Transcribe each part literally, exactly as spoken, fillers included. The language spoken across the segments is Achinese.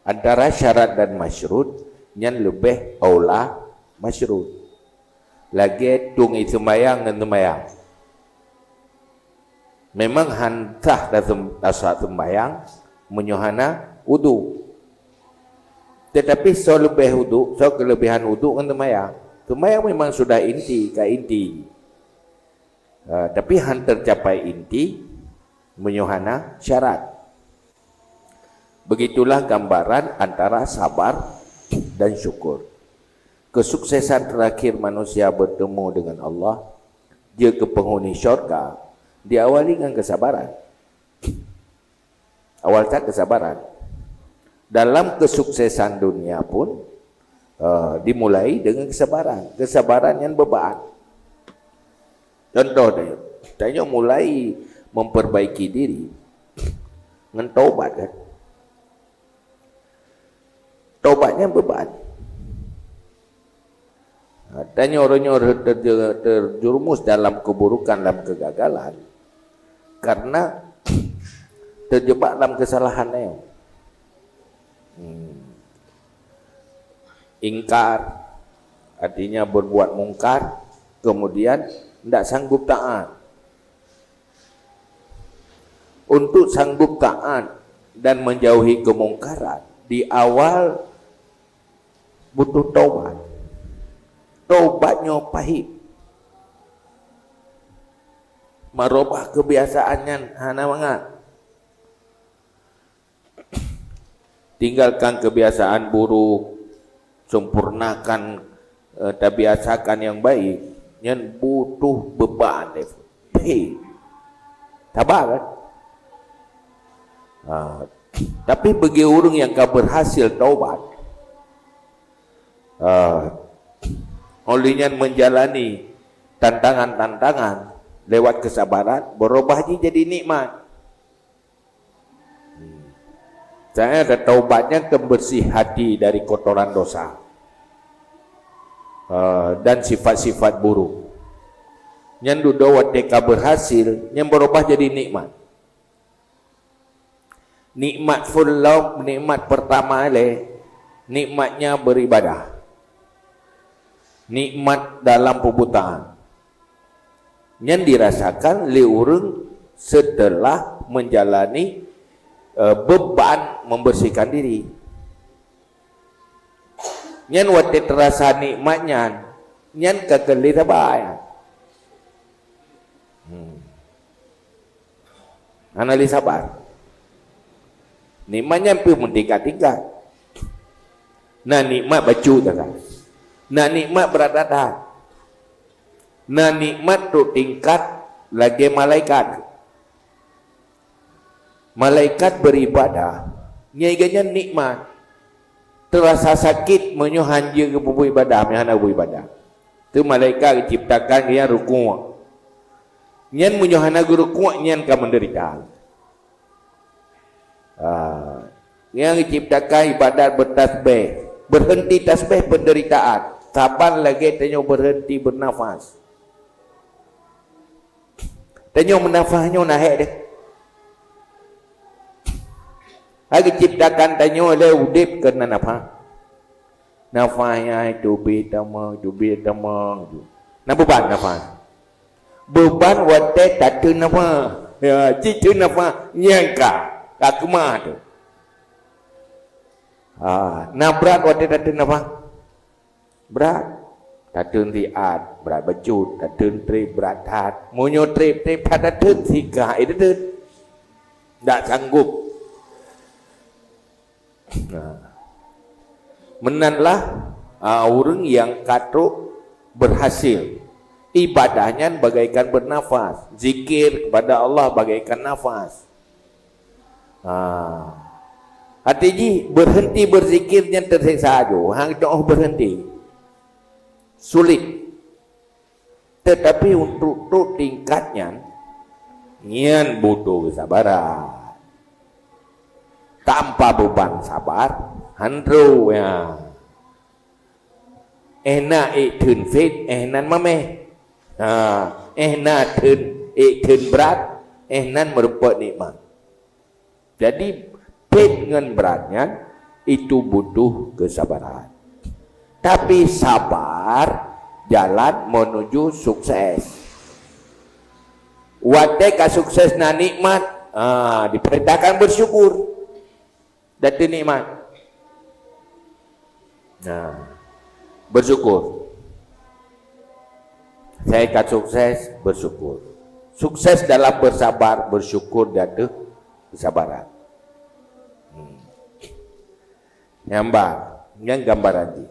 Antara syarat dan masyruet, nyan leubeh aula masyruet. Lagée tueng ie seumayang ngon seumayang. Memang han sah tasem-, tasah seumayang meunyoe hana udhu. Tetapi soe leubeh udhu, soe keuleubehan udhu ngon seumayang. Seumayang memang sudah inti, ka inti. Ah, tapi han teucapai inti meunyoe hana syarat. Begitulah gambaran antara sabar dan syukur. Kesuksesan terakhir manusia bertemu dengan Allah, jeuet keu penghuni syurga, diawali dengan kesabaran. Awal that kesabaran. Dalam kesuksesan dunia pun, eh, dimulai dengan kesabaran. Kesabaran nyan beubaan. Contoh tanyoe, tanyoe mulai memperbaiki diri ngon taubat, kan? Taubat nyan beubaan. Ha, tanyoe uroe nyoe terje-, terjerumus dalam keburukan, dalam kegagalan, karena terjebak dalam kesalahan nyoe. Hmm. Ingkar, artinya berbuat mungkar, kemudian ndak sanggup taat. Untuk sanggup taat dan menjauhi kemungkaran, di awal butuh taubat. Taubat nyoe pahit. Merubah kebiasaan nyan hana mangat. Tinggalkan kebiasaan buruk, sempurnakan, eh, tabiasakan yang baik, nyan butuh beubaan, eh. Hei. Sabar, kan? Ha, tapi bagi ureuëng nyang ka berhasil taubat, ha, oleh nyan menjalani tantangan-tantangan lewat kesabaran, berubah jih jadi nikmat. Saya ada taubatnya, keu bersih hati dari kotoran dosa, eh, dan sifat-sifat buruk. Nyan dudoe watée ka berhasil, nyan berubah jadi nikmat. Nikmat phôn lom, nikmat pertama ilée, nikmatnya beribadah. Nikmat dalam peubutaan. Nyan dirasakan lé ureuëng setelah menjalani, eh, beban membersihkan diri. Nyan watée terasa nikmat nyan, nyan ka keuh lé sabar nyan. Hmm. Hana lé sabar. Nikmat nyan pih meutingkat-tingkat. Na nikmat bacut that. Na nikmat brat that. Na nikmat trok tingkat lagée malaikat. Malaikat beribadah, nyan geuh nyan nikmat. Terasa sakét meunyoe han jeuet geupeubuet ibadah, meunyoe hana buet ibadah. Teu malaikat geuciptakan geuh nyan rukuk. Nyan meunyoe hana geurukuk, nyan ka menderita. Ah, nyang geuciptakan ibadat beutasbeh, berhenti tasbeh penderitaan, saban lagée tanyoe berhenti bernafas. Tanyoe meunafas nyoe na hék deh. Hai geuciptakan tanyoe lé udeb keu na nafas. Nafas nyang teubiet tamong, teubiet tamong. Na beban nafas. Beban watée tateun nafas. Ya, cit teun nafas nyang ka, ka keumah tu. Ha, na brat watée tateun nafas. Brat. Tateun siat, brat bacut, tateun treb, brat that. Meunyoe treb, treb that tateun sikah, eh, tateun. Ndak sanggup. Nah. Meunanlah, ah, ureuëng nyang ka trok berhasil. Ibadah nyan bagaikan bernafas, zikir kepada Allah bagaikan nafas. Ha. Até jih berhenti berzikir nyan terseksa aju, hang teuoh berhenti. Sulit. Tetapi untuk trok tingkat nyan, nyan butuh kesabaran. Tanpa beban sabar, han trok nyan. Eh na ék theun phét, eh nan mameh. Ha, eh na theun ék theun brat, eh nan meurumpok nikmat. Jadi, phét ngon brat nyan Itu butuh kesabaran. Tapi sabar jalan menuju sukses. Watée ka sukses na nikmat, ah, diperintahkan bersyukur dan nikmat. Nah, bersyukur. Saya ka sukses, bersyukur. Sukses dalam bersabar, bersyukur dan kesabaran. Hmm. Nyang ba, nyang gambaran jih.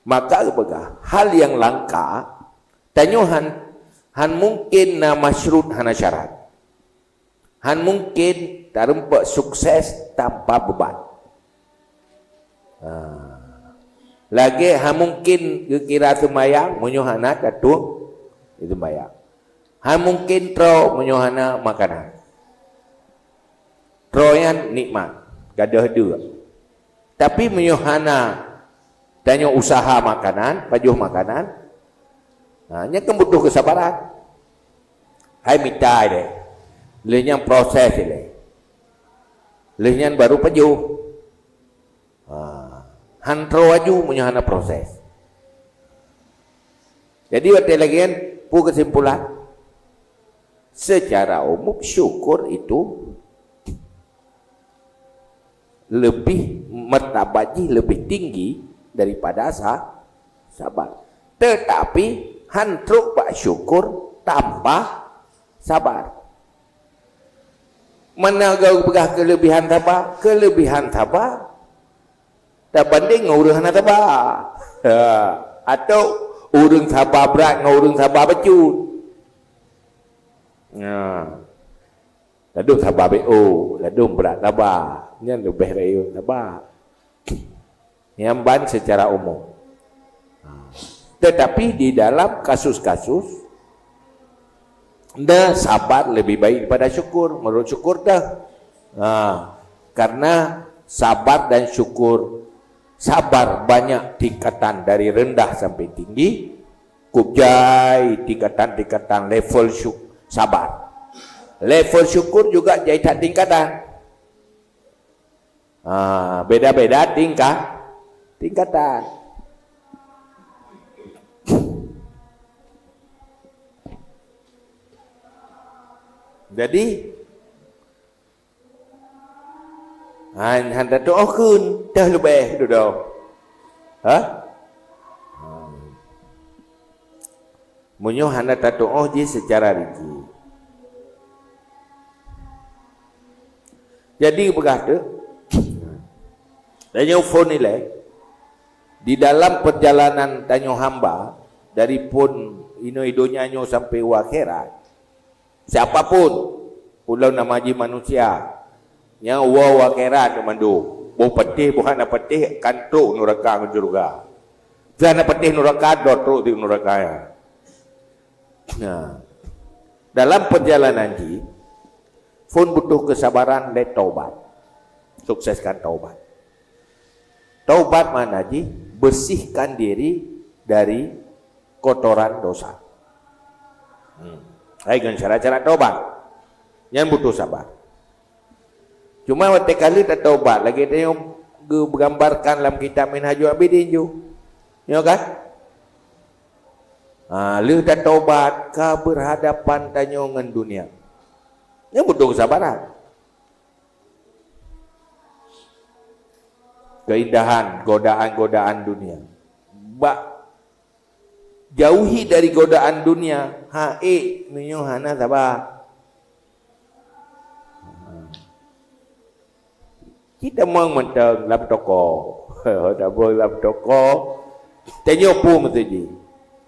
Maka geupeugah, hal nyang langka, tanyoe han, han mungken na masyrut hana syarat. Han mungken tarumpok sukses tanpa beban. Ha. Lagée han mungken geukira seumayang meunyoe hana tatueng seumayang. Han mungken troe meunyoe hana makanan. Troe nyan nikmat, gadôh deuk. Tapi meunyoe hana tanyoe usaha makanan, pajoh makanan, ha, nyan kan butuh kesabaran. Hai mita deh. Lheueh nyan proses lé. Lheueh nyan baru pajoh. Ha, han troe aju meunyoe hana proses. Jadi watée lagée nyan, peue kesimpulan? Secara umum syukur itu lebih, martabat jih lebih tinggi daripada sa-, sabar. Tetapi han trok bak syukur tanpa sabar. Mana geupeugah kelebihan sabar? Kelebihan sabar tabanding ngon ureuëng hana sabar. Ha, atau ureuëng sabar brat ngon ureuëng sabar bacut. Nah, ladôm sabar B O, ladôm brat sabar. Nyan leubeh rayeuk sabar. Nyan ban secara umum. Ha. Tetapi di dalam kasus-kasus, na sabar lebih baik daripada syukur. Menurut syukur dah. Ha. Karena sabar dan syukur, sabar banyak tingkatan dari rendah sampai tinggi, kub jai tingkatan-tingkatan level syuk-, sabar. Level syukur juga jai that tingkatan. Ha, beda-beda tingkat, tingkatan. Jadi, han, han tatuoh kheun, teuh leubeh dudoe. Ha? Meunyoe hana tatuoh jih seucara rinci. Jadi peugah teuh, tanyoe phon ilée, di dalam perjalanan tanyoe hamba, dari phon inoe donya nyoe sampai u akhirat, siapa pun, ulôn nama jih manusia, nyang woe u akhirat mandum, boh patéh, boh hana patéh, kan trok nuraka ngon syeuruga. Hana patéh nuraka, dot trok di nuraka nyan. Nah, dalam perjalanan jih, phon butuh kesabaran lé taubat. Sukseskan taubat. Taubat makna jih bersihkan diri dari kotoran dosa. Hmm. Hai ngon cara-cara taubat. Nyan butuh sabar. Cuma watée ka lheueh tataubat, lagée tanyoe geugambarkan lam kitab Minhajul Abidin ju. Nyoe kan? Ha, lheueh tataubat ka berhadapan tanyoe ngon dunia. Nyan butuh kesabaran. Keindahan, godaan-godaan dunia. Bak jauhi dari godaan dunia, ha ék meunyoe hana sabar. Ci tamong mantong lam toko. Tamong lam toko. Tanyoe peue meuseujid.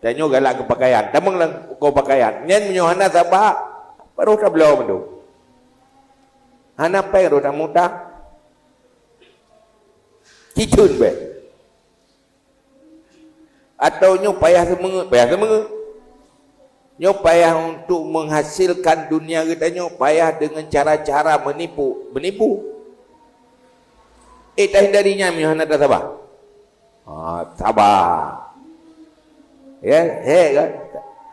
Tanyoe galak keu pakaian. Tamong lam toko pakaian. Nyan meunyoe hana sabar, baroh tabloe mandum. Hana péng roh tamong tah. Ci theun beh. Atau nyoe payah seumeungeut, payah seumeungeut. Nyoe payah untuk menghasilkan dunia geutanyoe, payah dengan cara-cara menipu, menipu. Eh, tahindari nyan meunyoe hana tasaba. Ha, saba. Ya, he kan?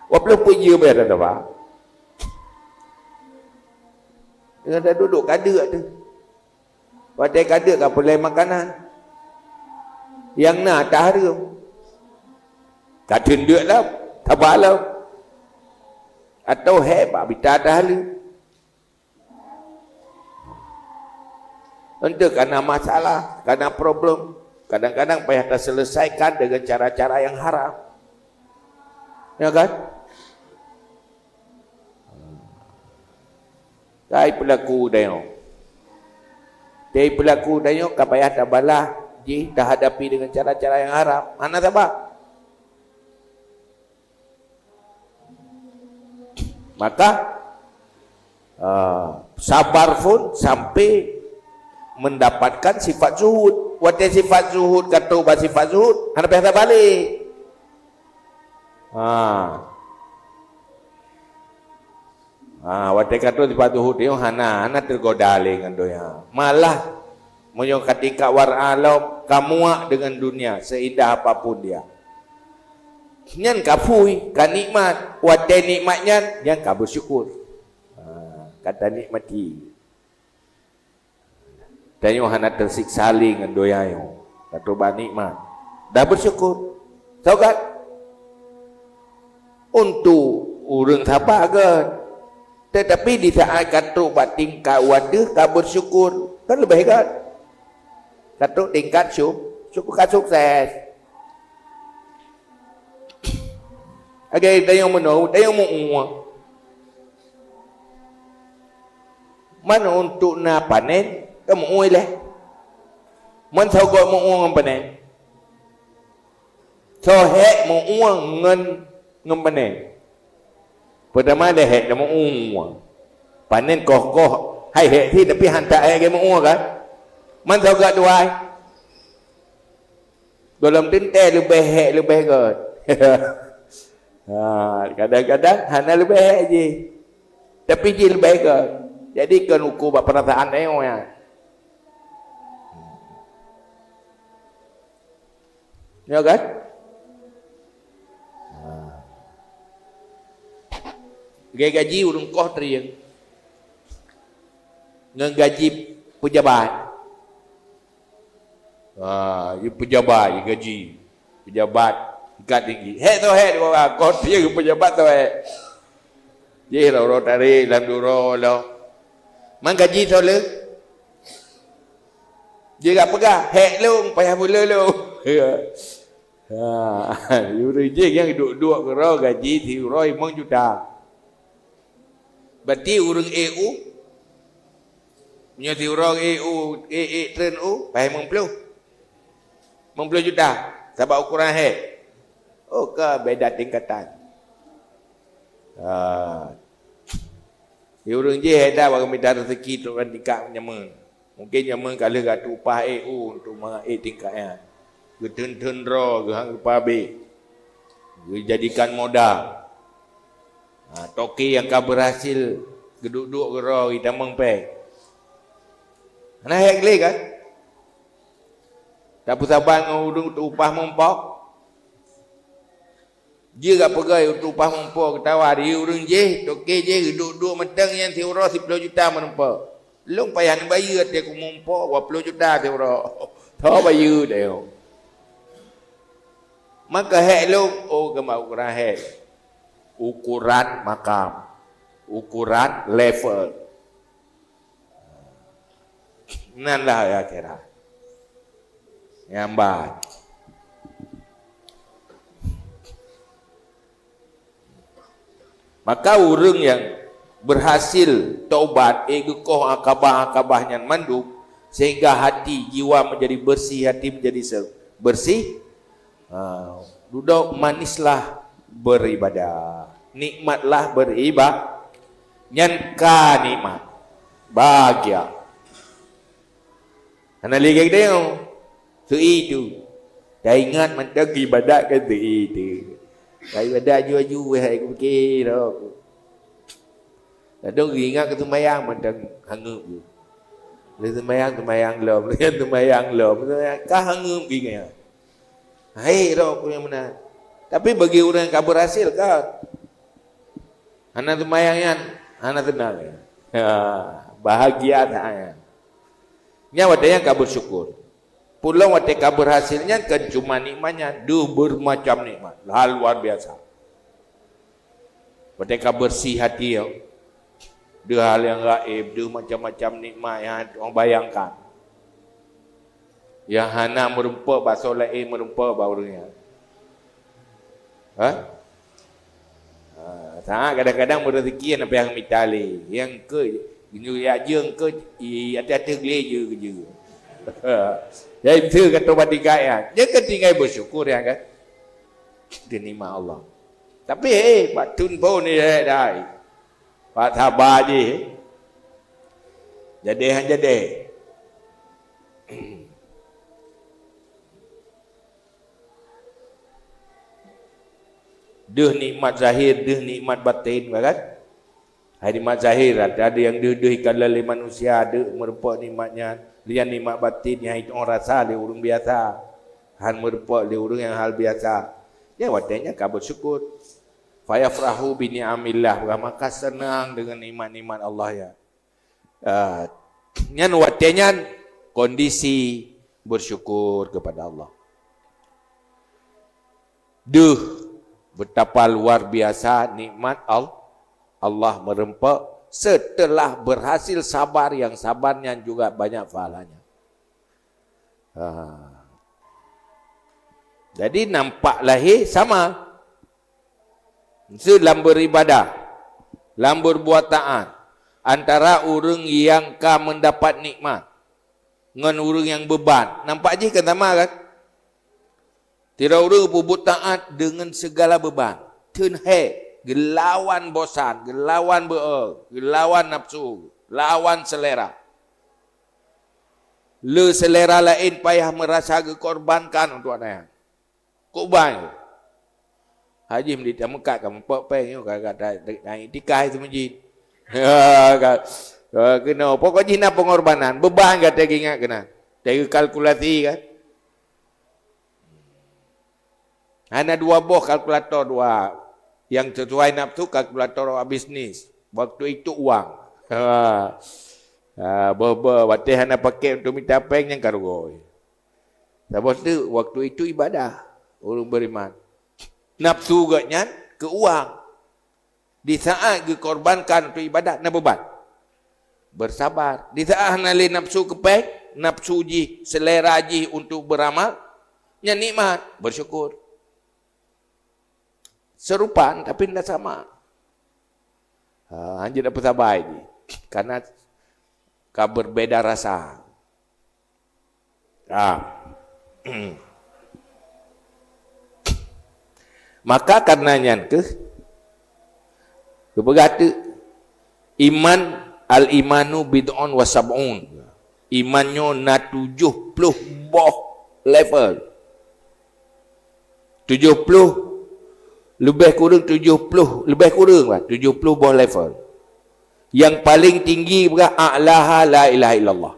Walaupun peue jeuet payah tasaba. Dengan taduek-duek ka deuk teuh. Watée ka deuk ka peureulée makanan. Nyang na tahareuem. Ka teundeuk lom, taba lom. Atau hék bak mita tahareuem. Untuk kana masalah, kana problem, kadang-kadang payah taselesaikan dengan cara-cara yang haram. Ya kan? Hai peulaku tanyoe. Hai peulaku tanyoe ka payah tabalah jih tahadapi dengan cara-cara yang haram. Hana sabar. Maka, ah, sabar pun sampai mendapatkan sifat zuhud. Watée sifat zuhud ka trok bak sifat zuhud, hana payah tabalek. Ha. Ha, watée ka trok sifat zuhud nyoe hana, hana teugoda lé ngon donya. Malah, meunyoe ka tingkat war'a lom, ka muak deungon dunia, seindah apapun dia. Nyan ka phui, ka nikmat. Watée nikmat nyan, nyan ka bersyukur. Ha, ka tanikmati. Tanyoe hana teusiksa lé ngon donya nyoe. Ka trok bak nikmat. Dah bersyukur. Soe gét? Untuk ureuëng sabar gét. Tetapi di saat ka trok bak tingkat watée ka bersyukur, kan leubeh gét. Ka trok tingkat syuk-, syukur ka sukses. Lagée tanyoe meunoe, tanyoe meu-ueng. Man untuk na panen, ka meu-ueng lé. Man soe gét meu-ueng ngon panen? Soe hék meu-ueng ngon, ngon panen? Peutama lé hék na meu-ueng. Panen koh-koh, hai hék cit, tapi han that hék lagée meu-ueng kan? Man soe gét tuai? Gohlom teuntée leubeh hék leubeh gét. Ha, kadang-kadang hana leubeh hék jih. Tapi jih leubeh gét. Jadi kon uku bak peurasaan tanyoe nyan. Ya kan? Ha. Lagée gaji ureuëng koh trieng ngon gaji pejabat. Ha, ié pejabat, ié gaji. Pejabat tingkat tinggi. Hék soe hék di bawah, kon ié pejabat soe hék. Jih uroe-uroe tarek lam uroe lom. Man gaji soe le? Jih ka peugah, hék lôn, payah buleue lôn. Ha, ureuëng jih nyang duek-duek keudroe gaji siuroe limong juta. Berarti ureuëng ék u, meunyoe siuroe ék u, ék, ék treun u, paih limong ploh. Limong ploh juta, sabab ukuran hék. Oh, ka beda tingkatan. Ha. Di ureuëng jih hék that bak geumita reuzeki trok lam tingkat nyameun. Mungken nyameun ka lheueh geuupah ék u untuk mangat ék tingkat nyan. Geuteun-teun droe geuhang geupabéh. Geujadikan modal. Ha, toke nyang ka beurhasil geuduek-duek keudroe jitamong péng. Hana hék lé kan? Tapeusaban ngon ureuëng untuk upah meumpok. Jih ka peugah untuk upah meumpok geutawa di ureuëng jih, toke jih geuduek-duek mantong nyan siuroe siploh juta meumpok. Lôn payah neubayeue até ku meumpok dua ploh juta siuroe. Tho bayeue deh. Maka hék lôn, oh, keumah ukuran hék. Ukuran makam. Ukuran level. Nan lah akhirat. Nyang ban. Maka ureuëng nyang beurhasil taubat, ék geukoh akabah-akabah nyan mandum, sehingga hati, jiwa menjadi bersih, hati menjadi se-, bersih, ha, dudoe manislah beribadah. Nikmatlah beriba-, nyan ka nikmat. Bahagia. Hana lé geutanyoe. Seuitu. Taingat mantong ibadat kan seuitu. Ka ibadat aju-aju, weh, hai kupike, roh ku. Ladôm geuingat keu seumayang mantong hangeup jih. Lé seumayang, seumayang lom, lé seumayang lom, seumayang ka hangeup geuingat. Hai, roh ku nyang meunan. Tapi bagi ureuëng nyang ka beurhasil kan, hana seumayang nyan, hana seunang nyan. Ha, bahagia that nyan. Nyan watée nyan ka bersyukur. Peue lom watée ka berhasil nyan kan cuma nikmat nyan, deuh bermacam nikmat, hal luar biasa. Watée ka bersih hati, deuh hal nyang gaib, deuh macam-macam nikmat nyang hana bayangkan. Nyang hana meurumpok bak soe laén meurumpok bak ureuëng nyan. Ha? Ha, saat kadang-kadang meurezeki nyang payah mita lé. Nyang keu, geunyoe jak jeueng keu, i, ateueh-ateueh glé jeueng keu jeueng. Jadi beutôi kata bak tinggai nyan. Dia kan tinggai bersyukur nyan kan. Itu nikmat Allah. Tapi, eh, bak thon phon ni, eh, dai. Bak sabar jih. Jadi han jadi. Deuh nikmat zahir, deuh nikmat batin, kan? Hai nikmat zahir, ada, ada nyang deuh-deuh ikalon lé manusia, deuh meurumpok nikmat nyan. Lé nyan nikmat batin nyang hana rasa lé ureuëng biasa. Han meurumpok lé ureuëng nyang hal biasa. Ya, watée nyan ka bersyukur. Fayafrahu bi ni'amillah, maka senang dengan nikmat-nikmat Allah ya. Ah, nyan watée nyan kondisi bersyukur kepada Allah. Deuh, betapa luar biasa nikmat Al-, Allah meureumpok setelah berhasil sabar, yang sabar nyan juga banyak pahalanya. Ah. Jadi nampak lahé sama. Meuseu lam beribadah, lam berbuat taat, antara ureuëng nyang ka mendapat nikmat ngon ureuëng nyang beuban, nampak jih kan sama kan? Sidroe ureuëng peubuet taat deungon segala beuban, theun hék, geulawan bosan, geulawan beu-e, geulawan nafsu, lawan selera. Le selera laén payah meurasa geukorbankan untuk aneuëk. Kok ban? Haji meuditameukat ka mupok péng nyoe ka, ka, ka, ka iktikaf itu masjid. Ka, ka keunoe. Pokok jih na pengorbanan. Beban ka teuingat keunan. Teukalkulasi kan. Hana dua boh kalkulator dua. Yang sesuai nafsu kalkulator awak bisnis. Waktu itu uang. Ha. Ha, boh-boh watée hana pakai untuk mita péng nyang ka rugoe. Saboh teuk waktu itu ibadah ureuëng beriman. Nafsu geuh nyan keu uang. Di saat geukorbankan untuk ibadah na beban. Bersabar. Di saat hana lé nafsu keu péng, nafsu jih, selera jih untuk beramal, nyan nikmat, bersyukur. Serupan tapi ndak sama. Ha, hanjeuet peusabai jih. Karena ka berbeda rasa. Ah. Maka karena nyan keuh geupeugah teuk iman, al-imanu bid'un wa sab'un. Iman nyoe na tujoh ploh boh level. Tujoh ploh, leubeh kureueng tujoh ploh, leubeh kureueng lah tujoh ploh boh level. Yang paling tinggi peugah a'laha la ilaha illallah.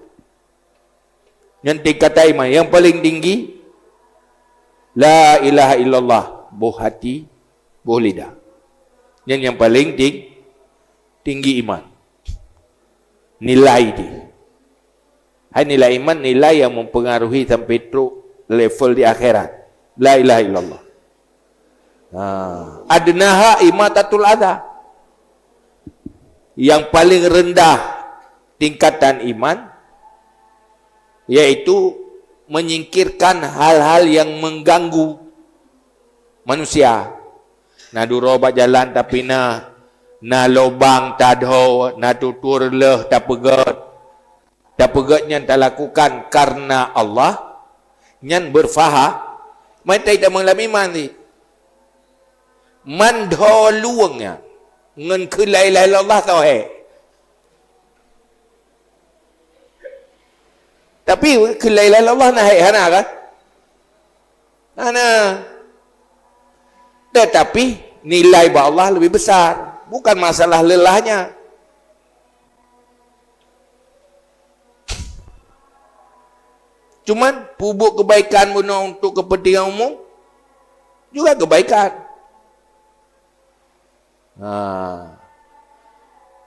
Nyan tingkatan iman yang paling tinggi, la ilaha illallah, boh hati, boh lidah. Nyan yang paling ting-, tinggi iman. Nilai jih. Hai nilai iman, nilai yang mempengaruhi sampai trok level di akhirat. La ilaha illallah. Ha. Adnaha imatatul adha. Yang paling rendah tingkatan iman, yaitu menyingkirkan hal-hal yang mengganggu manusia. Na duroe bak jalan tapi na, na lobang tadhoe, na tutur leuh tapeugét. Tapeugét nyan talakukan karena Allah, nyan berfaha-, meutai tamong lam iman jih. Mandholueng nyan ngon keu la ilaha illallah tauhid. Tapi keu la ilaha illallah na hai hana kan? Hana. Tetapi nilai bak Allah lebih besar. Bukan masalah lelahnya. Cuman peubuet kebaikan bunoe untuk kepentingan umum juga kebaikan. Ha.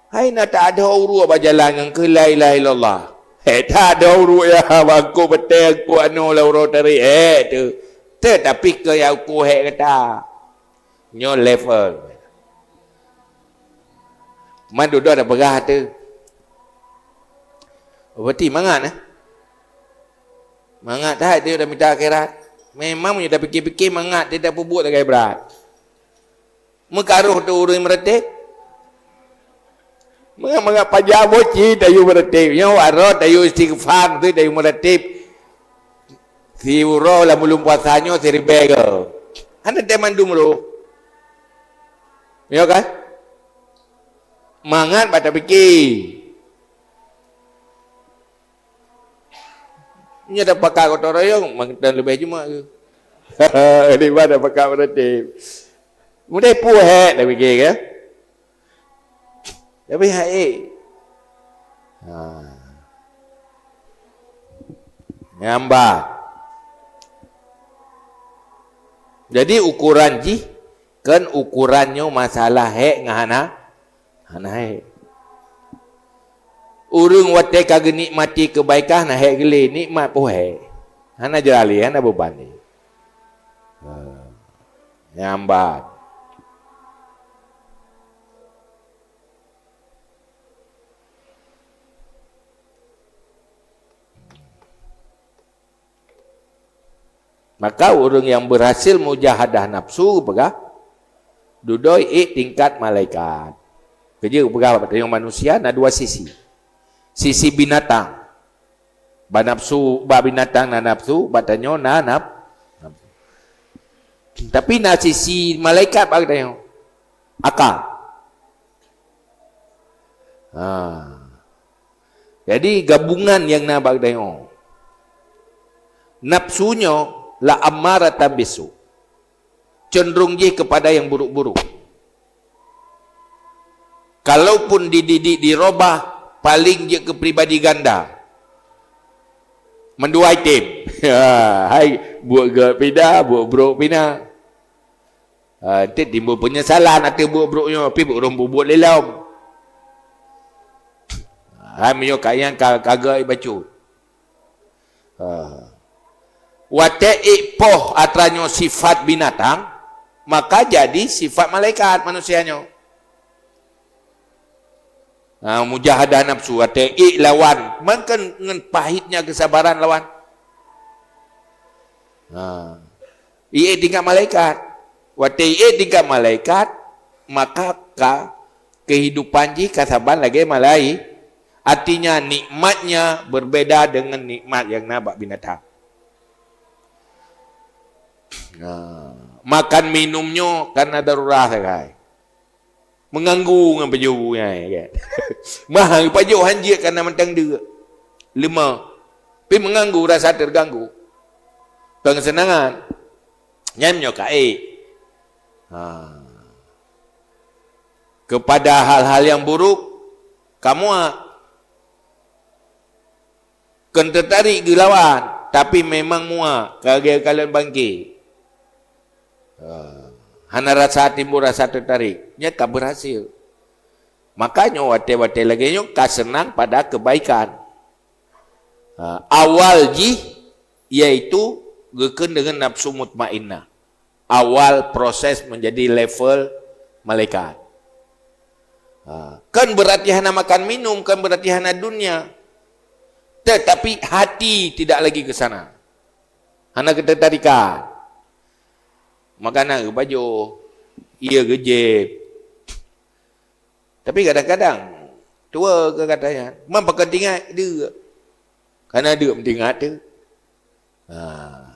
Hai na tak ada urut bak jalan ngon keu la ilaha illallah. Hék that dong ruek ya, bangkok beuteng, bangkok anu lam uroe tarek, hék tu. Tetapi keu nyang uku hék gata. Nyoe level. Man dudoe dah peugah tu. Berarti mangat, eh? Mangat that dia dah mita akhirat. Memang meunyoe dah pikir-pikir mangat, dia dah peubuet lagèe brat. Meukaroh tu ureueng meuratéb. Mangat-mangat paja boci tayue meuratéb. Nyoe waro tayue istighfar tu tayue meuratéb. Siuroe lam buleuen puasa nyoe siribèe goe. Hana tém mandum roh. Ya kan? Mangat bak tapike. Nyoe tapakat gotong royong, mantong leubeh Jumat ke? Leubeh tapakat meuratéb. Mudeh puhèk tapike ke? Tapi hai. Ha. Nyamba. Jadi ukuran jih kan ukuran nyoe masalah hék ngon hana, hana hék. Ureueng watèe ka geunikmati keubaikan hana hék geulé, nikmat puhèk. Hana jeuralé, hana beuban lé. Ha. Nyamba. Maka ureueng nyang beurhasil mujahadah nafsu peugah, dudoe ék tingkat malaikat. Keujeuet peugah bak tanyoe manusia na dua sisi. Sisi binatang. Bak nafsu, bak binatang na nafsu, bak tanyoe na naf-, nafsu. Tapi na sisi malaikat bak tanyoe. Akal. Ha. Jadi gabungan nyang na bak tanyoe. Nafsu nyoe la ammaratan bisu. Cenderung jih kepada yang buruk-buruk. Kalaupun dididik dirobah, paling jeuet keu pribadi ganda. Mandua item. Hai, buet gèt pih na, buet brok pih na. Ha, enti timbul peunyesalan ateueh buet brok nyoe, pih ureueng bubuet lé lom. Ha, meunyoe ka nyang ka, ka gèt bacut. Ha. Watèe ék poh atra nyoe sifat binatang, maka jadi sifat malaikat manusia nyoe. Ha, mujahadah nafsu, watèe ék lawan, meunan ngon pahitnya kesabaran lawan. Ha. Ék tingkat malaikat. Watèe ék tingkat malaikat, maka ka kehidupan jih ka saban lagèe malai-, artinya nikmatnya berbeda dengan nikmat yang na bak binatang. Ha. Makan minum nyoe kana darurat sagai. Meuganggu ngon pajoh bu nyan, kan? Mah pajoh hanjeuet kana mantong deuk. Leumah. Pi meuganggu rasa teuganggu. Keuseunangan. Nyan nyoe ka ék. Ha. Kepada hal-hal yang buruk, kamoe kon teutarek geulawan, tapi memang muak, ka geukalon bangke. Ha, hana rasa timbul rasa teutarek. Nyan ka beurhasil. Maka nyoe watèe-watèe lagèe nyoe ka seunang pada keubaikan. Ha, awal jih yaitu geukheun deungon nafsu mutmainnah. Awal proses menjadi level malaikat. Ha, kan berarti hana makan minum, kan berarti hana dunia. Tetapi hati tidak lagi ke sana. Hana ketertarikan. Makanan geupajoh, ie geujép. Tapi kadang-kadang, tuwo keu gata nyan, man pakon teuingat deuk. Kana deuk meutingat teuh. Ha,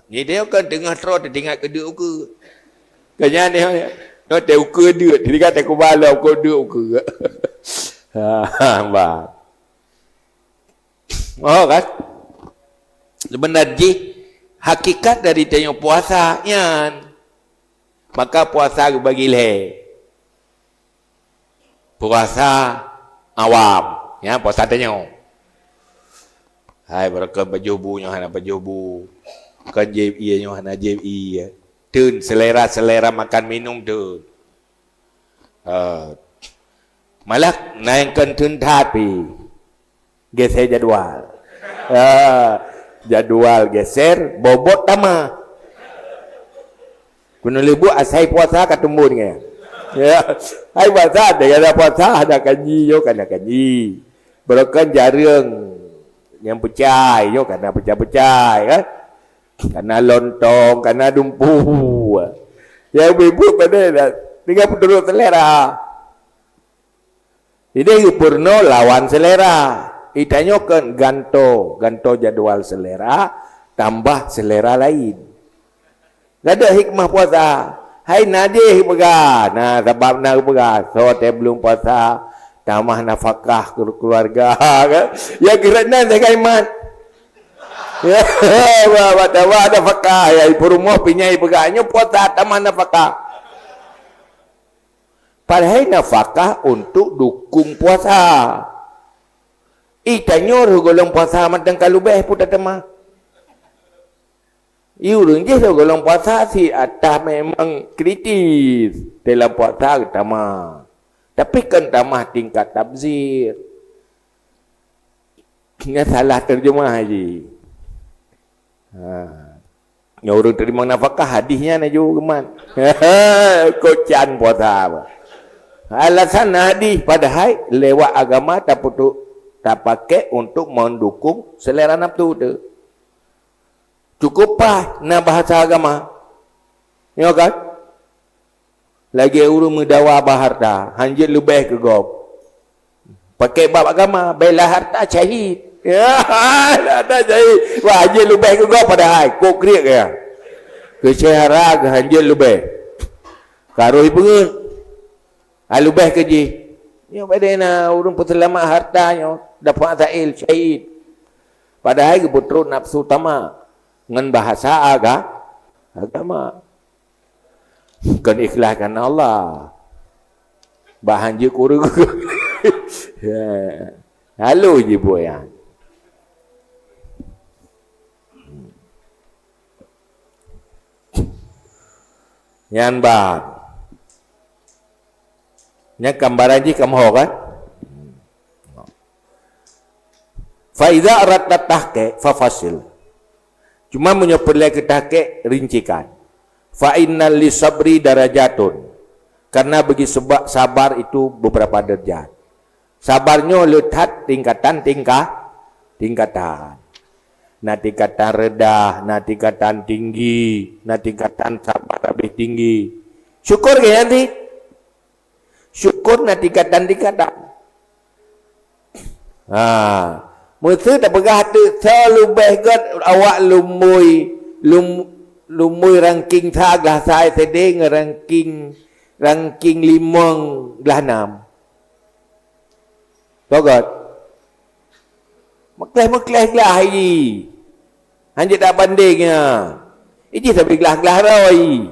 nyoe kon teungoh troh teuingat keu deuk ukeue. Kan nyan nyoe, nyoe teuh ukeue deuk, teuingat teuh kubalo ukeue deuk ukeue. Ha, bah. Oh kan? Sebenarnya jih hakikat dari tanyoe puasa nyan. Maka puasa geubagi lhèe. Puasa awam, ya, puasa tanyoe. Hai, barokon pajoh bu nyoe hana pajoh bu. Kon jieb ie nyoe hana jieb ie. Teun selera-selera makan minum teun. Ha. Malah na nyang kon teun that pi. Geusé jadwal. Ha, jadual geser, bobot tamah. Keuneuk leubuek asai puasa ka tumbon nyan. Ya, hai puasa, ada puasa, ada kanji, yo kana kanji. Barokon jareueng nyang peucai, yo kana peucai-peucai, kan? Kana lontong, kana dumpu. Nyang beubuet pada dah, tinggal peuturot selera. Ideh geupeurunoe lawan selera. Itanyoe kon ganto, ganto jadwal selera, tambah selera lain. Gada hikmah puasa. Hai na jih peugah, na sabab na peugah, soe teuh belum puasa, tamah nafakah keu keluarga. Ya, keureuna sagai mat. Ya, bah, bah, tambah nafakah, ya, ibu rumah pinyai peugah, nyoe puasa tamah nafakah. Padahai nafakah untuk dukung puasa. Itanyoe roh golom puasa mantong ka leubeh pun tatamah. I ureuëng jih roh golom puasa si atah memang kritis dalam puasa geutama. Tapi kan tamah tingkat tabzir. Nyan salah terjemah ji. Ha. Nyoe ureuëng teurimong nafakah hadih nyan laju geumat. Kocan puasa apa? Alasan hadih padahai lewat agama taputuk tapakai untuk mendukung selera nafsu tu. Cukup pas na bahasa agama. Ya kan? Lagée ureuëng meudawa bak harta, hanjeuet leubeh keu gob. Pakai bab agama, bela harta syahid. Ya, harta syahid. Wah, hanjeuet leubeh keu gob padahai kok kriek ya. Keusyahara hanjeuet leubeh. Karoi peungeut. Leubeh keu jih. Nyoe padahai na ureuëng peuseulamat harta nyoe dapat sail syahid. Padahai geupeutrok nafsu tamak ngon bahasa aga, agama. Kon ikhlas karena Allah. Bah hanjeuet kureueng. Ya. Lalu je buat nyan. Nyan ban. Nyan gambaran jih kamoe kan? Fa iza aradta tahqiq fa fassil. Cuma meunyoe peureulée keu tahqiq, rincikan. Fa innal li sabri darajatun. Karena bagi sebab sabar itu beberapa derajat. Sabar nyoe le that tingkatan tingkah, tingkatan. Na tingkatan rendah, na tingkatan tinggi, na tingkatan sabar lebih tinggi. Syukur ke nyan sih? Syukur na tingkatan-tingkatan. Ha, meuseu tapeugah teuk soe leubeh gét awak lumboi, lum-, lumboi ranking sa glah sai sedeng ranking, ranking limong glah nam. Soe gét? Meukleh-meukleh glah iji. Hanjeuet tabandeng ya. Iji sabe glah-glah roi.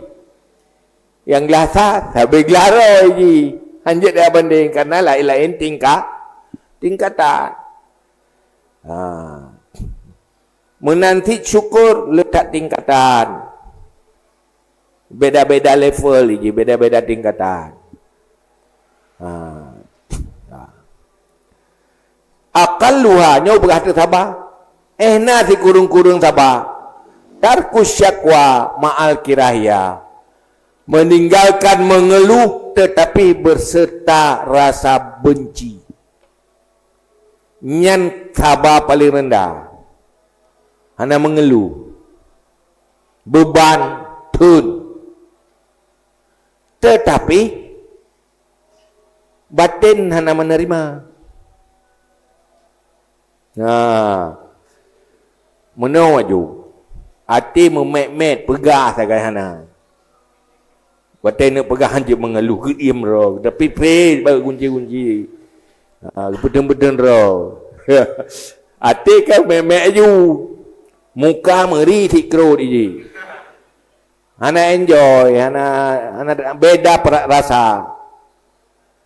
Nyang glasa sabe glaro ji. Hanjeuet tabandeng karena laén-laén tingkat, tingkatan. Ha. Meunan cit syukur le that tingkatan. Beda-beda level ji, beda-beda tingkatan. Ha. Ha. Aqalluha nyoe beurati saba. Eh na sikureueng-kureueng saba. Tarkus syakwa ma'al kirahiyah. Meninggalkan mengeluh tetapi berserta rasa benci. Nyan saba paling rendah. Hana mengeluh. Beban thon. Tetapi baten hana menerima. Nah, meunoe aju. Até meumet-met peugah sagai hana. Watée neupeugah hanjeuet meungeuluh geuiem droe, tapi pét bak gunci-gunci. Ha, geupeudeueng-peudeueng droe. Até ka meumet-met aju. Muka meuri sikrot iji. Hana enjoy, hana, hana beda pra-, rasa.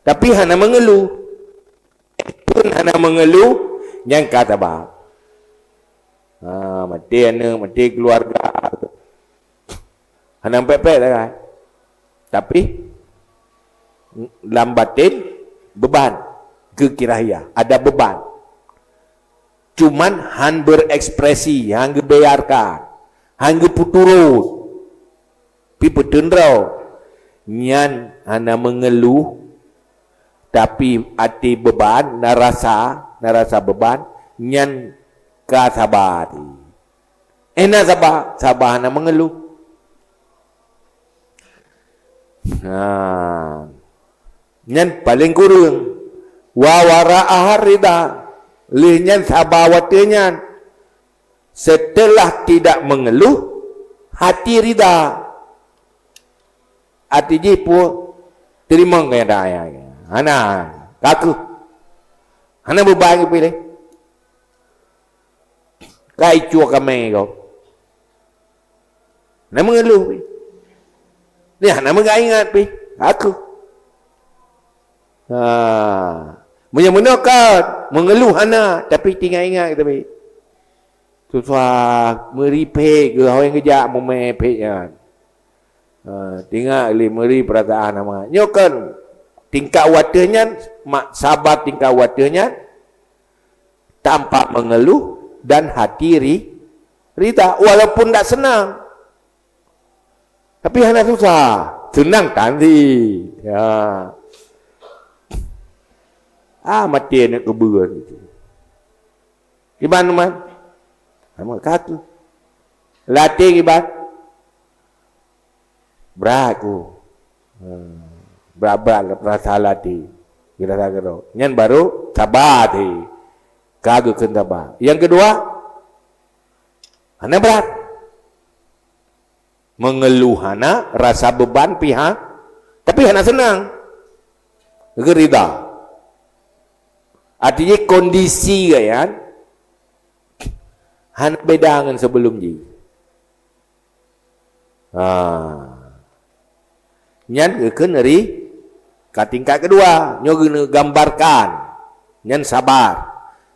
Tapi hana meungeuluh. Pun hana meungeuluh, nyang ka saba. Ha, maté aneuk, maté keuluwarga. Hana pek-pek sagai. Tapi, lam baten, beban. Keu kirahiyah, ada beban. Cuman han berekspresi, han geubiarkan, han geupeuturot. Pi peuteun droe, nyan hana meungeuluh, tapi até beuban, na rasa, na rasa beuban, nyan ka saba. Eh, na saba, saba hana meungeuluh. Nah, nyan paleng kureueng. Wa wara'aha rida. Lheueh nyan saba watèe nyan. Setelah tidak mengeluh, hati rida. Hati jih pun teurimong keadaan. Hana, ka keuh. Hana beuban geupiléh. Ka icue kamé gob. Hana meungeuluh pih. Nyan hana meuingat-ingat pih. Ka keuh. Ha. Meunyoe meunoe ka meungeuluh hana, tapi teuingat-ingat tapi. Susah meuri phek geuh, awai geujak mumè phek nyan. Ha, teuingat lé meuri peurasaan hana. Nyoe kan tingkat watèe nyan, mak sabar tingkat watèe nyan, tanpa mengeluh dan hati ri-, rida, walaupun tak senang. Tapi hana susah, seunang tan cit. Ya. Ah, maté aneuk keubeue. Kiban man? Sama kaki. Latih kiban? Brat ku. Hmm. Brat-brat rasa latih. Rasa keudroe. Nyan baru saba teuh. Ka geukheun saba. Nyang keudua, hana brat. Mengeluh hana, rasa beban pih hana, tapi hana seunang. Geurida. Artinya kondisi gobnyan hana beda ngon sebelum jih. Ha. Nyan geukheun ri ka tingkat keudua, nyoe geuneuk gambarkan. Nyan sabar.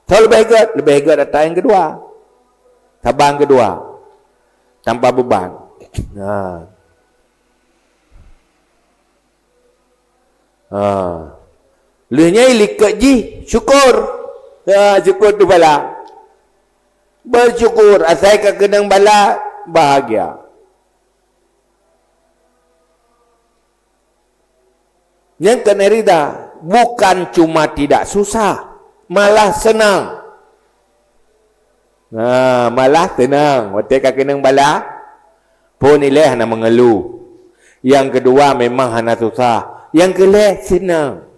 Soe leubeh gét? Leubeh gét ata nyang keudua. Sabar nyang keudua. Tanpa beban. Ha. Ha. Lheueh nyan likot jih syukur. Ha, syukur tu bala. Bersyukur asai ka keunong bala, bahagia. Nyang keuneuk rida, bukan cuma tidak susah, malah seunang. Nah, malah seunang. Watèe ka keunong bala, phon ilèe hana meungeuluh. Nyang keudua memang hana susah. Nyang keulhèe seunang.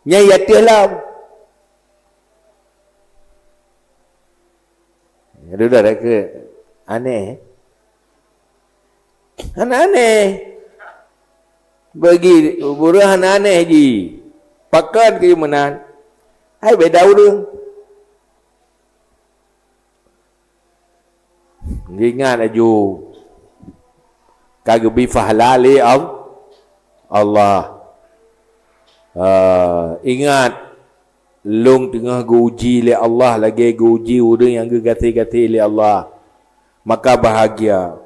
Nyan ya teuh lom. Dudoe dak keu aneh. Hana aneh. Bagi ureueng hana aneh jih. Pakon keu meunan? Hai beda ureueng. Ingat laju ka geubri pahala lé Al-, Allah. Ah, ingat, lôn teungoh geuuji lé Allah lagèe geuuji ureueng nyang geugaséh-gaséh lé Allah. Maka bahagia.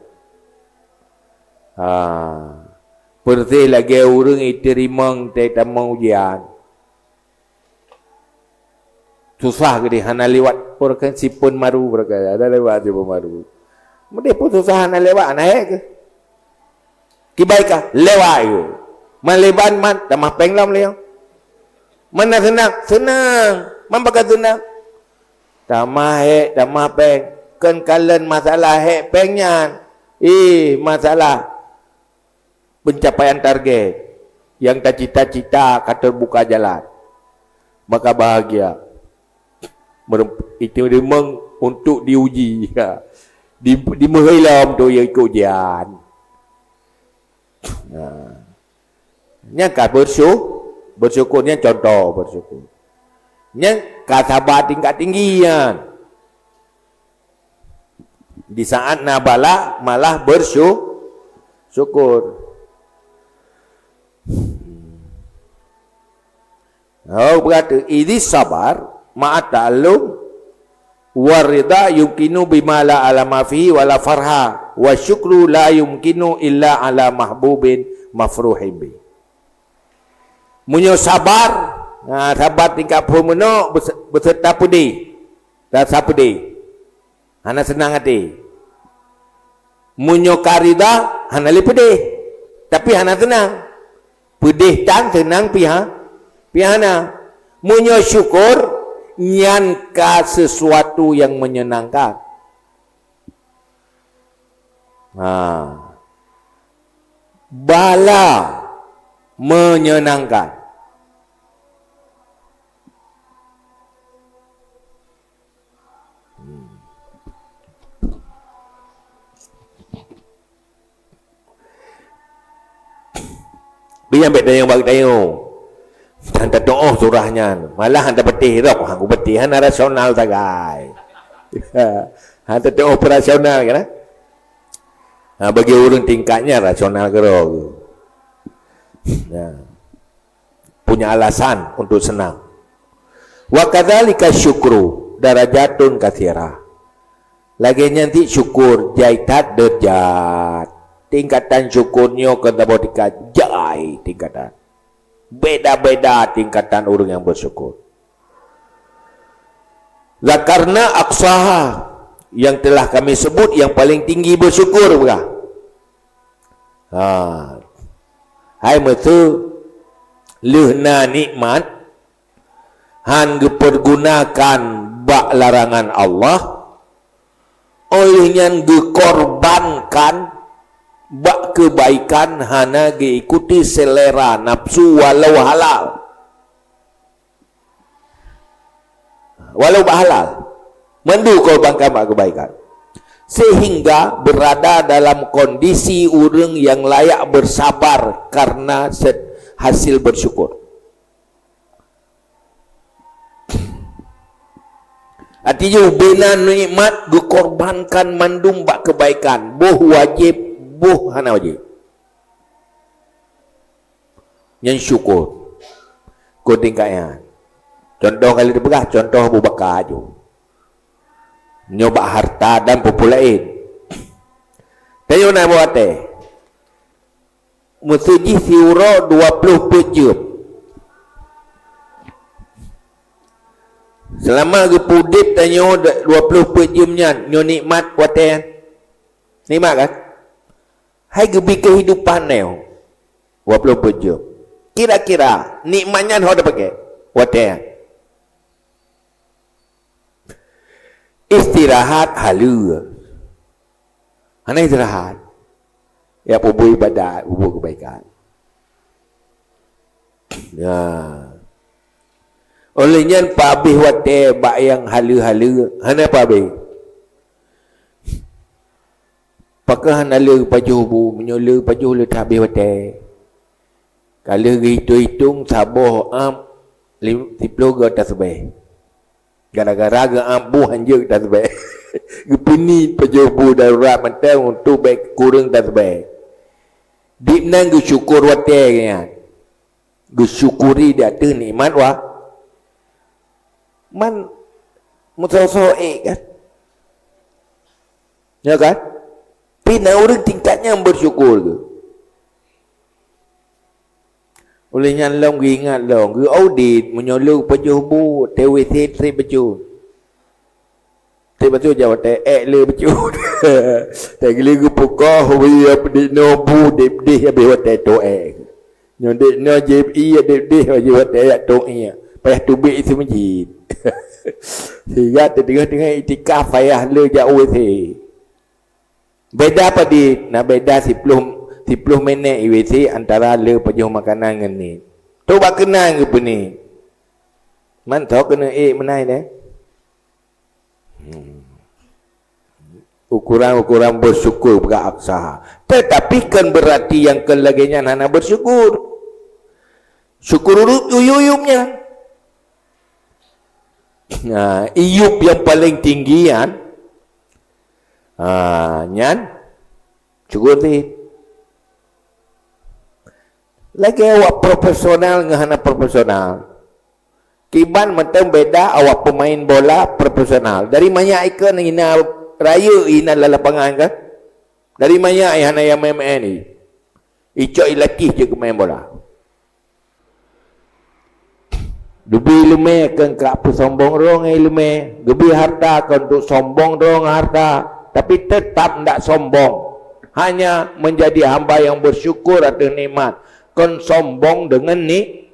Ha. Persis lagèe ureueng iteurimong teutamong ujian. Susah geudeh hana liwat, peue kheun sipon maru, peue kheun hana liwat sipon maru. Meudeh pun susah hana liwat, hana hék keuh. Kiban ka lewat yue. Man leban man tamah péng lom lé nyoe. Man na seunang, seunang. Man pakon seunang? Tamah hék, tamah péng. Kon kalon masalah hék péng nyan. Ih, masalah pencapaian target nyang tacita-cita ka teubuka jalan. Maka bahagia. Meurem-, itu memang untuk diuji. Di, dimeuhôi lom tu ya ikut ujian. Nah. Nyan ka bersyu-, bersyukur, nyan contoh bersyukur. Nyan ka sabar tingkat tinggi nyan. Di saat na bala malah bersyu-, syukur. Oh, berkata, idis sabar ma'a ta'allum wa rida yumkinu bima la alama fihi wa la farha wa syukru la yumkinu illa ala mahbubin mafruhin bih. Meunyoe sabar, ha, sabar tingkat phon meunoe bes-, beserta peudeh. Rasa peudeh. Hana seunang até. Meunyoe ka rida, hana lé peudeh. Tapi hana seunang. Peudeh tan, seunang pih ha-, pih hana. Meunyoe syukur, nyan ka sesuatu nyang menyenangkan. Ha. Bala menyenangkan. Hmm. Bri nyang bèk tanyong bak geutanyoe. Tan tatu'oh surah nyan. Malah han tapatéh rot, han kupatéh, hana rasional sagai. Han tatu'oh operasional kan? Ha, bagi ureueng tingkat nyan rasional keudroe. Ya. Punya alasan untuk senang. Wa kadzalika syukru darajatun katsirah. Lagèe nyan cit syukur jai that deurajat. Tingkatan syukur nyoe kon saboh tingkat, jai tingkatan. Beda-beda tingkatan ureueng nyang bersyukur. Zakarna aqsaha, yang telah kami sebut yang paling tinggi bersyukur, peugah. Ha. Hai meuseu, lheueh na nikmat, han geupeurgunakan bak larangan Allah, óh lheueh nyan geukorbankan bak keubaikan hana geuikuti selera nafsu walau halal. Walau bak halal, mandum korbankan bak keubaikan. Sehingga berada dalam kondisi ureueng nyang layak bersabar karena se-, hasil bersyukur. Artinya, ubena nikmat geukorbankan mandum bak keubaikan, boh wajéb, boh hana wajéb. Nyan syukur. Kon tingkat nyan. Contoh ka lheueh teupeugah, contoh Abu Bakar aju. Nyoe bak harta dan peue-peue laén. Tanyoe na watèe. Meuseu jih siuroe dua ploh peuet jeuem. Seulama geupeu udép tanyoe dua ploh peuet jeuem nyan, nyoe nikmat watèe nyan. Nikmat kan? Hai geubri keuhidupan nyoe dua ploh peuet jeuem. Kira-kira nikmat nyan ho tapaké watèe nyan. Istirahat haleue. Hana istirahat. Ya, peubuet ibadat, peubuet keubaikan. Ya. Óh lheueh nyan peuhabéh watèe bak nyang haleue-haleue, hana peuhabéh. Pakon hana le geupajoh bu, meunyoe le geupajoh le teuhabéh watèe. Ka lheueh geuhitong-hitong saboh amp lim-, siplôh goe tasbèh. Gara-gara geuampu hanjeuet tasbèh. Geupeunie pajoh bu darurat mantong untuk bèk kureueng tasbèh. Dibnan geusyukur watèe nyan. Geusyukuri di ateueh nikmat wa-, man meusoe-soe ék kan? Ya kan? Pih na ureueng tingkat nyan bersyukur tu. Ulèh nyan lom geuingat lom, geuaudit, meunyoe le pajoh bu, T W C trép bacut. Trép bacut jak watèe ék le bacut. Teuh geuli geupukoh, wéh, dek noe bu, dek deh habéh watèe toh ék. Nyoe dek noe jép ie, dek deh habéh watèe jak toh ie. Payah tubek isu masjid. Sehingga teudeungoh-deungoh iktikaf payah le jak W C. Beda padit, na beda siploh, siploh minèt I W C antara le pajoh makanan ngon niet. Toh bak keunan geupeunie. Man toh keuneuk ék meunan deh. Hmm. Ukuran-ukuran bersyukur bak aksaha. Tetapi kan berarti nyang kon lagèe nyan hana bersyukur. Syukur uyup-uyup nyan. Nah, iyup nyang paling tinggi nyan. Ha, nyan syukur cit. Lagèe awak profesional ngon hana profesional. Kiban mantong beda awak pemain bola profesional. Dari manyak ikon hina rayeuk hina lam lapangan kan? Dari manyak hana nyang main-main ni. Icok ilatih je keu main bola. Geubri iéleumé kon ka peusombong droe ngon iéleumé, geubri hareuta kon untuk sombong droe ngon hareuta, tapi teutap ndak sombong. Hanya menjadi hamba yang bersyukur atas nikmat, kon sombong deungon ni-,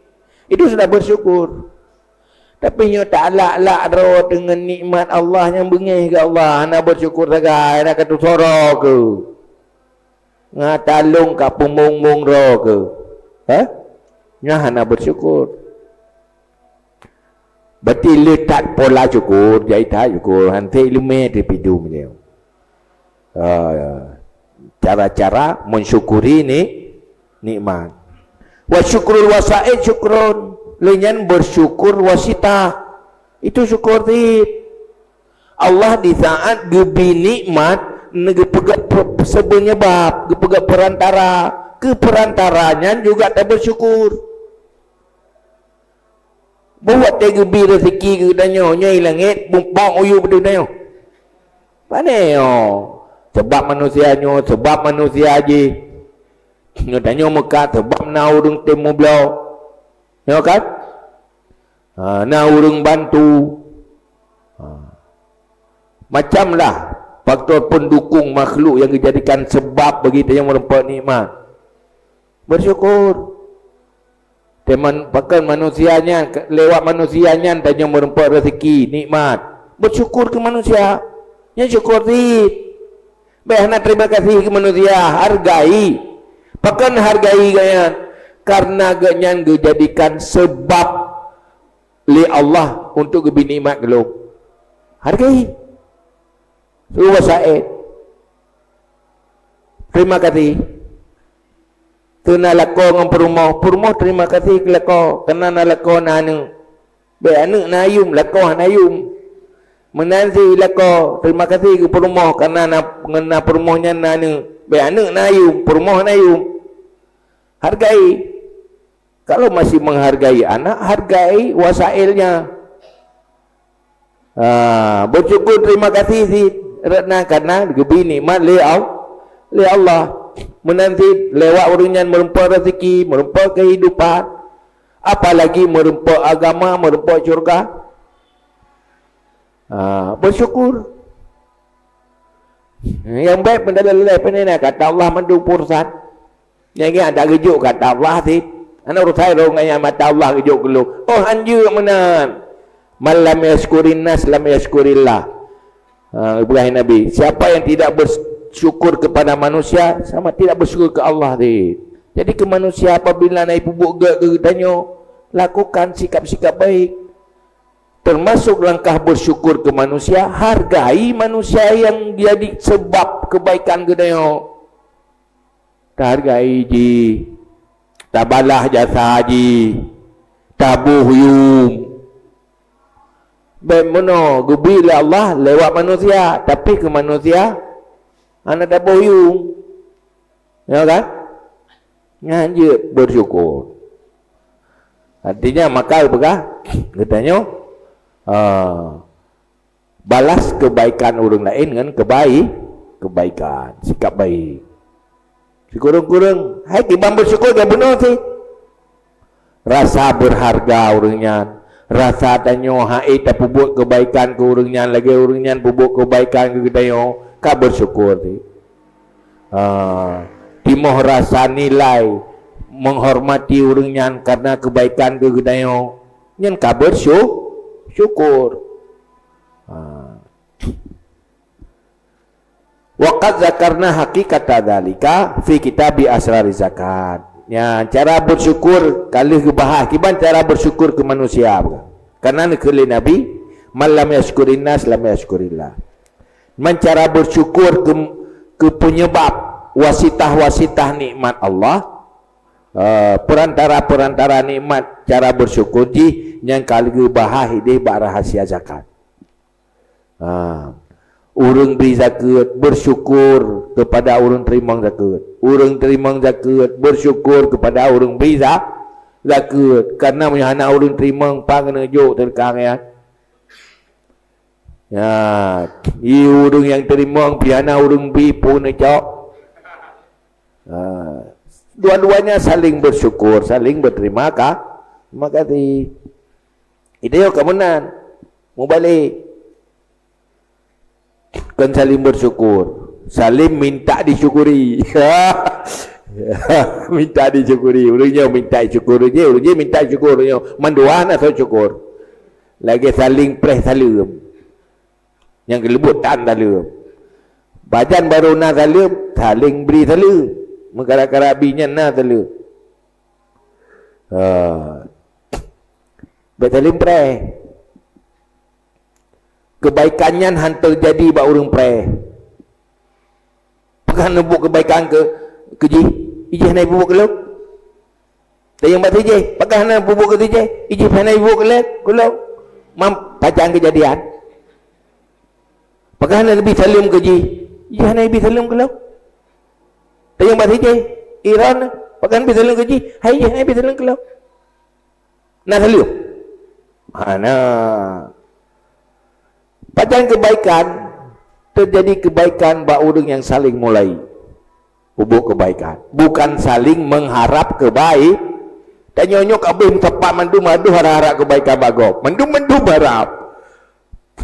itu sudah bersyukur. Tapi nyoe talak-lak droe deungon nikmat Allah nyang beungéh keu Allah, hana bersyukur sagai, hana ka tusoe droe keu. Ngat talong ka peumong-mong droe keu. Hah? Nyan hana bersyukur. Berarti le that pola syukur, jai that syukur, hanté iéleumé di pidum dia. Ah, cara-cara mensyukuri ni-, nikmat. Wa syukrul wasaid syukrun. Lé nyan bersyukur wasitah. Itu syukur cit. Allah di saat geubri nikmat, geupeugah pe-, seubeunyeubab, geupeugah peurantara. Keu peurantara nyan juga tabersyukur. Buet teuh geubri rezeki keu tanyoe, nyoe i langét, bungpok uyueb teuh tanyoe. Pane nyoe? Sebab manusia nyoe, sebab manusia jih. Nyoe tanyoe meukat, sebab na ureuëng tem meubloe. Nyoe kan? Ha, na ureuëng bantu. Ha. Macamlah faktor pendukung makhluk yang dijadikan sebab bagi tanyoe meureumpok nikmat. Bersyukur. Teuma pakon manusia nyan, lewat manusia nyan tanyoe meureumpok rezeki, nikmat. Bersyukur keu manusia. Nyan syukur cit. Bèk hana terima kasih keu manusia, hargai. Pakon hargai gobnyan? Karena gobnyan geujadikan sebab lé Allah untuk geubri nikmat keu lôn. Hargai. Su wasaid. Terima kasih. Keu na lakoe ngon peurumoh, peurumoh terima kasih keu lakoe, karena na lakoe na aneuëk. Bèk aneuëk na yuem, lakoe hana yuem. Meunan cit lakoe, terima kasih keu peurumoh, karena na, ngon na peurumoh nyan na aneuëk. Bèk aneuëk na yuem, peurumoh hana yuem. Hargai. Kalau masih menghargai anak, hargai wasailnya. Ha, bersyukur, terima kasih cit. Rot na karena geubri nikmat lé Al-, lé Allah. Meunan cit lewat ureuëng nyan meureumpok rezeki, meureumpok kehidupan. Apalagi meureumpok agama, meureumpok syurga. Ha, bersyukur. Nyang bèk peudaléh-daléh peue na kata Allah mandum urusan. Nyang ingat dak geujok kata Allah cit. Hana urusan lôn ngon nyang mata Allah geujok keu lôn. Oh, hanjeuet meunan. "Man lam yasykurin nas lam yasykurillah." Ha, ibarat Nabi, siapa yang tidak bersyukur kepada manusia, sama tidak bersyukur ke Allah cit. Jadi keu manusia apabila na ipeubuet gèt keu geutanyoe, lakukan sikap-sikap baik. Termasuk langkah bersyukur ke manusia, hargai manusia yang jadi sebab kebaikan geutanyoe. Tahargai jih, tabalah jasa jih, taboh yuem. Bèk meunoe geubri lé Allah lewat manusia, tapi keu manusia hana taboh yuem. Ya kan? Nyan jeuet bersyukur. Artinya maka peugah geutanyoe, ah, balas kebaikan ureuëng laén ngon kebai-, kebaikan, sikap baik. Sikureueng-kureueng, hai kiban bersyukur ka bunoe cit. Rasa berharga ureuëng nyan, rasa tanyoe hai tapeubuet kebaikan keu ureuëng nyan lagèe ureuëng nyan peubuet kebaikan keu geutanyoe, ka bersyukur cit. Ha, timoh rasa nilai menghormati ureuëng nyan karena kebaikan keu geutanyoe, nyan ka bersyu-, syukur. Ha. Wa qad dzakarna haqiqata dzalika fi kitabi asrari zakat. Ya, cara bersyukur ka lheueh geubahas kiban cara bersyukur keu manusia. Karena neukheun lé Nabi, "Man lam yasykurin nas lam yasykurillah." Man cara bersyukur keu, keu penyebab wasitah-wasitah nikmat Allah, eh, perantara-perantara nikmat cara bersyukur jih nyang ka lheueh geubahas idéh bak rahasia zakat. Ha. Ureuëng bri zakeuet bersyukur kepada ureuëng teurimong zakeuet. Ureuëng teurimong zakeuet bersyukur kepada ureuëng bri za-, zakeuet. Karena meunyoe hana ureuëng teurimong, pan keuneuk jok teudeukah nyan. Ya, i ureuëng nyang teurimong pih hana ureuëng bri, peue keuneuk cok. Ha. Dua-duanya saling bersyukur, saling berterima ka-, terima kasih. Itu yo ka meunan. Mubalek. Kon saling bersyukur, saling minta disyukuri. Minta disyukuri. Ureuëng nyoe minta syukur je, ureuëng je minta syukur nyoe. Mandua na soe syukur. Lagée saling preh saleuem. Nyang keuleubut tan saleuem. Pajan barô na saleuem, saling bri saleuem. Meukara-kara bi nyan na saleuem. Ha. Bék saling preh. Keubaikan nyan han teujadi bak ureuëng preh. Pakon hana peubuet keubaikan keu, keu jih, ijih hana peubuet keu lôn. Tanyong bak sijih, pakon hana peubuet keu sijih, ijih hana peubuet keu lôn, keu lôn. Mam, pajan keujadian. Pakon hana neubi saleuem keu jih, ijih hana neubi saleuem keu lôn. Tanyong bak sijih, Iron, pakon hana neubi saleuem keu jih, hai ijih hana neubi saleuem keu lôn. Na saleuem. Hana. Pajan keubaikan, teujadi keubaikan bak ureuëng nyang saling mulai peubuet keubaikan, bukan saling mengharap keubai-. Tanyoe nyoe ka abéh meusapat mandum, aduh, harap-harap keubaikan bak gob. Mandum-mandum harap.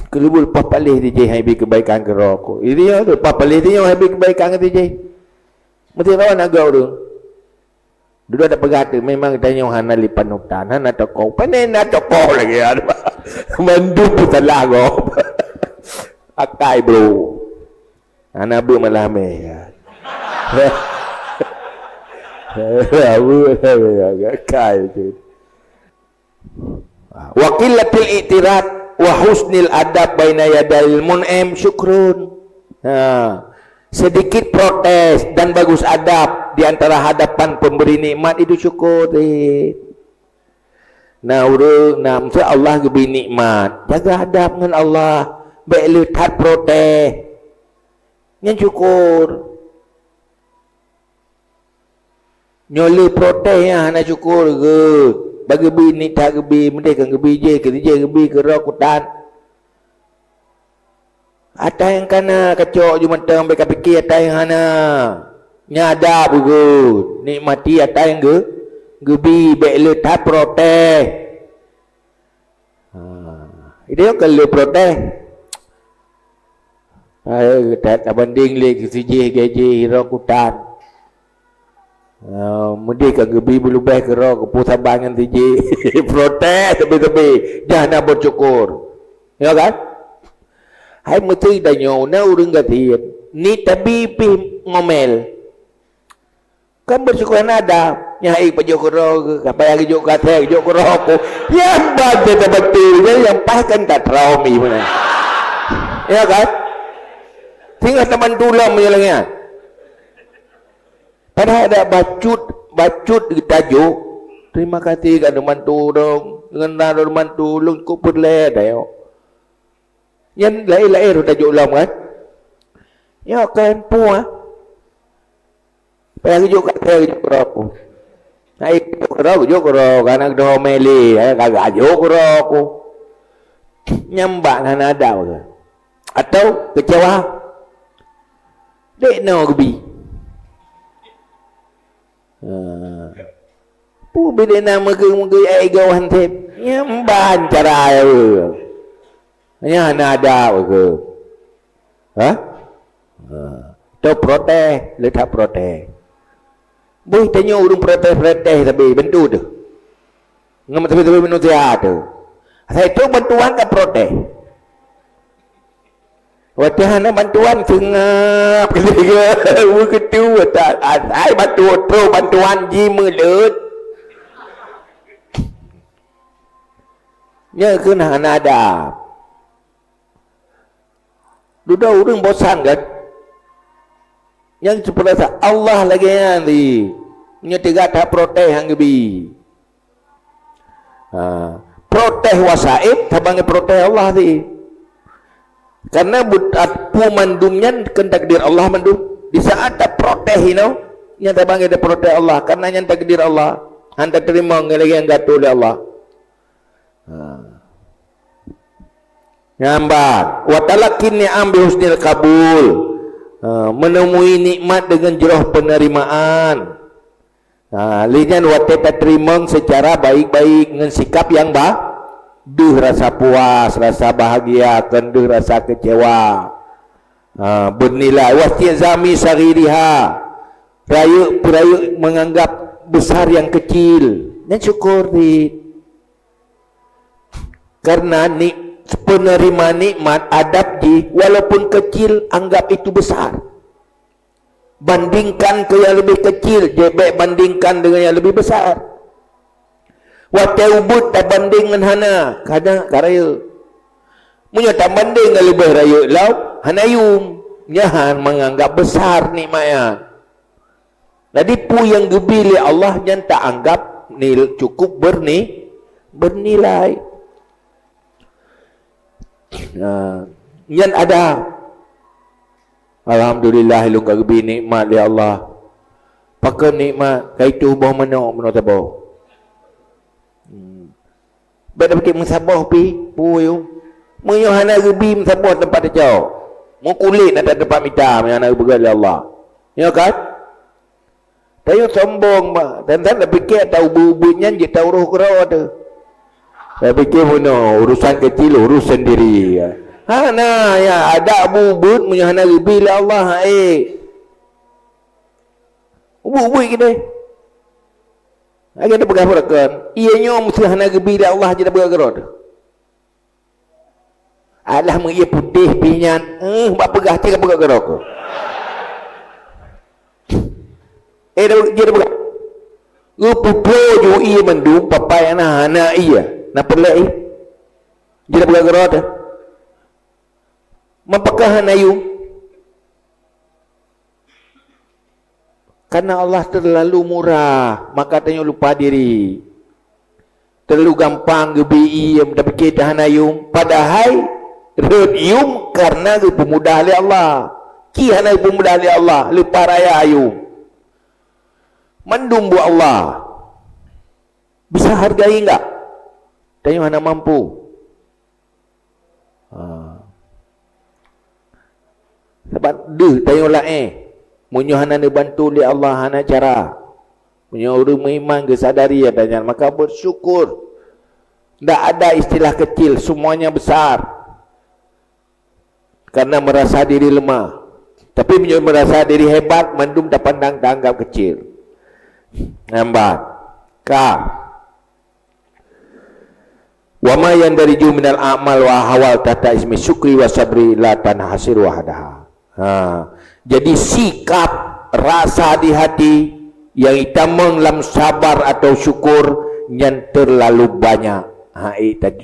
Keuleubut leupah paléh dijih hai bi keubaikan keu droe ku. Ini ya, leupah paléh dijih hai bi keubaikan keu dijih. Meusti rawan agak ureuëng. Dudoe tapeugah teuk, memang tanyoe hana lé panutan, hana tokoh. Pane na tokoh lagée nyan. Mandum peusalah gob. Akai, bro. Hana beuet malah meh. Akai tu. Wa qillatil i'tirad wa husnil adab baina yadayil mun'im syukrun. Ha. Sedikit protes dan bagus adab di antara hadapan pemberi nikmat itu syukur. Na ureuëng, na meusé Allah geubri nikmat, jaga adab ngon Allah, bék le that protes. Nyan syukur. Nyoe le protes nyang hana syukur geuh. Bak geubri nit that geubri, meudeh kon geubri jih, keu jih geubri keu roh kutan. Atai nyang kana kacok ju mantong, bék kapike atai nyang hana. Nyan adab geuh. Nikmati atai nyang geu-, geubri, bék le that protes. Ha, idéh ka lheueh protes. Hai, that tabandeng lé keu sijih gaji roh kutan. Ha, meudeh ka geubri beulubeh keu roh keu peue saban ngon sijih. Protes teubé-teubé, dah na bersyukur. Ya kan? Hai meuteui tanyoe na ureuëng gasien, ni tabi pih ngomel. Kan bersyukur hana ada. Nyang hai pajoh keudroe, ka payah geujok keu asèe, geujok keudroe ku. Nyang ban teuka beutôi, nyang paih kan that trauma meunan. Ya kan? Singoh tabantu lom meunyoe lagèe nyan. Padahai ada bacut, bacut geutajok. Terima kasih ka neubantu dong. Ngon na neubantu lôn kok peureulèe dayok. Nyan laén-laén rot tajok lom kan? Nyoe kan puah. Payah geujok ka, payah geujok keudroe ku. Hai geujok keudroe, geujok keudroe, kana geudroe mele, eh, ka geujok keudroe ku. Nyan bak na nada ke? Atau kecewa? Dek no gebi. Ha. Pu bidek na meugeue-meugeue ai goh han teb. Nyan ban cara ya. Nyan hana ada ke? Ha? Ha. Tu protes, le that protes. Boh tanyoe ureueng protes-protes sabe bantu tu. Ngon sabe-sabe manusia tu. Asai tu bantuan ka protes. Watèe hana bantuan seungab keudéh. Begitu asai bantu, trok bantuan jimeuleut. Nyan keuh hana ada. Dudoe ureueng bosan kan? Nyang teupeurasa Allah lagèe nyan di. Nyoe teuga that protes han geubi. Ha, protes wasaib saban ngon protes Allah di. Karena but-, at-, peue mandum nyan kon takdir Allah mandum. Di saat taprotes inoe, nyan saban ngon protes Allah. Karena nyan takdir Allah. Han tateurimong ngon lagèe nyang geuatoe lé Allah. Ha. Nyang ban, wa talaqqin ni'am bi husnil qabul. Ha, menemui nikmat dengan jroh penerimaan. Ha, lé nyan watèe tateurimong secara baik-baik ngon sikap nyang ba-, Deuh rasa puas, rasa bahagia, kon deuh rasa kecewa. Ha, bernilai. Wastizami saghiriha. Rayeuk peurayeuk menganggap besar yang kecil. Nyan syukur cit. Karena ni, penerima nikmat adab jih walaupun kecil anggap itu besar. Bandingkan ke yang lebih kecil, jebek bandingkan dengan yang lebih besar. Watée ubeut tabandeng ngon hana, kadang ka rayeuk. Meunyoe tabandeng ngon leubeh rayeuk lom, hana yum. Nyan menganggap besar nikmat nyan. Jadi peue nyang geubi lé Allah nyan taanggap nil-, cukup berni-, bernilai. Nah, nyan ada. Alhamdulillah, ilôn ka geubi nikmat lé Allah. Pakon nikmat, ka ituh boh manok, manok saboh. Hmm. Bék tapike meusaboh pih, peue yum. Meunyoe hana geubi meusaboh teumpat teucok. Meukulét na teumpat mita, meunyoe hana geupeugah lé Allah. Nyo kan? Tanyoe sombong, bah. Dan tan tapike ta ubeut-ubeut nyan jeuet ta uroh keudroe teuh. Tapike bunoe, urusan kecil, urus sendiri. Hana, ya, adak ubeut-ubeut meunyoe hana geubi lé Allah, eh. Ubeut-ubeut keudeh. Lagée tapeugah beurakon, ié nyoe meuseuh hana geubi lé Allah jeuet tapeugah keudroe teuh. Alah meu ié putéh pih nyan, eh, bak peugah cit ka peugah keudroe keuh. Eh, dah, dia dah peugah. Geuputroe ju ié mandum, papai aneuk, aneuk ié. Na peureulée ié. Dia dah peugah keudroe teuh. Meupakah hana yum? Karena Allah terlalu murah, maka tanyoe lupa diri. Terlalu gampang geubi ié, tapike hana yum. Padahai rhot yum karena geupeumudah lé Allah. Ci hana geupeumudah lé Allah, leupah raya yum. Mandum buet Allah. Bisa hargai enggak? Tanyoe hana mampu. Ha. Sabab deuh tanyoe laén, meunyoe hana neubantu lé Allah, hana cara. Meunyoe ureuëng meuiman geusadari ata nyan, maka bersyukur. Ndak ada istilah kecil, semuanya besar. Karena merasa diri lemah. Tapi meunyoe merasa diri hebat, mandum tapandang, taanggap kecil. Nambat. Ka. Wa ma yandariju minal a'mal wa ahwal tahta ismi syukri wa sabri la tanhasir wahdaha. Ha. Jadi sikap, rasa di hati yang itamong lam sabar atau syukur nyan terlalu banyak. Ha, eh, ta-,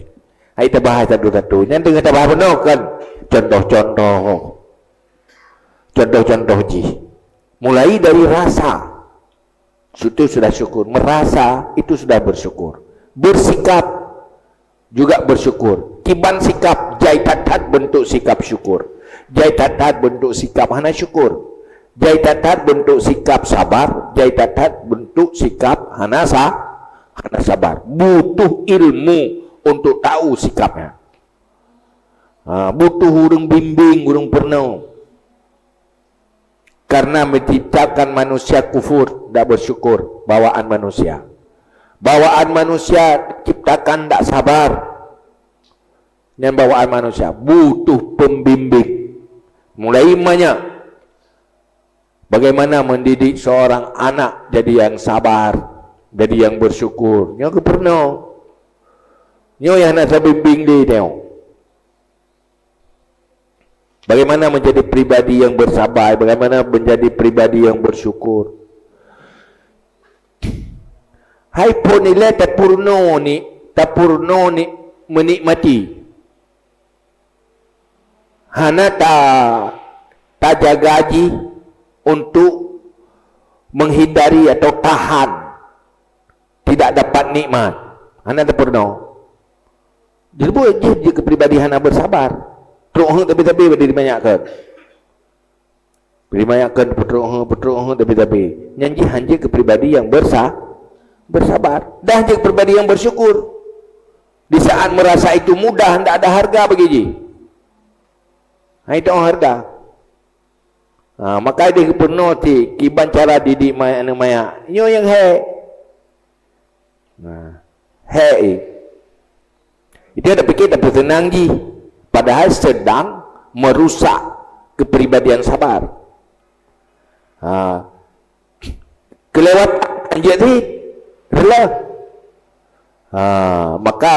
ha, tabahas satu-satu. Nyan teungoh tabahas bunoe kan contoh-contoh. Contoh-contoh jih. Mulai dari rasa. Itu sudah syukur. Merasa, itu sudah bersyukur. Bersikap, juga bersyukur. Kiban sikap, jai that-that bentuk sikap syukur. Jai that-that bentuk sikap hana syukur. Jai that-that bentuk sikap sabar, jai that-that bentuk sikap hana sa-, hana sabar. Butuh ilmu untuk tahu sikapnya. Ha, butuh ureuëng bimbing, ureuëng peurunoe. Karena menciptakan manusia kufur, tidak bersyukur, bawaan manusia. Bawaan manusia ciptakan tidak sabar. Nyan bawaan manusia butuh pembimbing. Mulai manyak. Bagaimana mendidik seorang anak jadi yang sabar, jadi yang bersyukur. Nyoe keupeureunoe. Nyoe nyang hana sabimbing lé nyoe. Bagaimana menjadi pribadi yang bersabar, bagaimana menjadi pribadi yang bersyukur. Hai phon ilée tapeurunoe ni, tapeurunoe ni menikmati. Hana ta, tajaga jih untuk menghindari atau tahan tidak dapat nikmat. Hana tapeurunoe. Jeuet jih jeuet keu pribadi hana bersabar. Trok heuet tabi-tabi bak diri manyak kön. Bak diri manyak kön peutrok heuet, peutrok heuet tabi-tabi. Nyan jih hanjeuet keu pribadi yang bersa-, bersabar. Dah jeuet keu pribadi yang bersyukur. Di saat merasa itu mudah, ndak ada harga bagi jih. Hai teuh harga. Ha, maka deh geupeurunoe ti kiban cara didik ma-, aneuk manyak. Nyoe nyang hék. Nah, hék, eh. Itu ada pikir dah bersenang ji, padahal sedang merusak kepribadian sabar. Ha. Kelewat anjak sih, rela. Ha, maka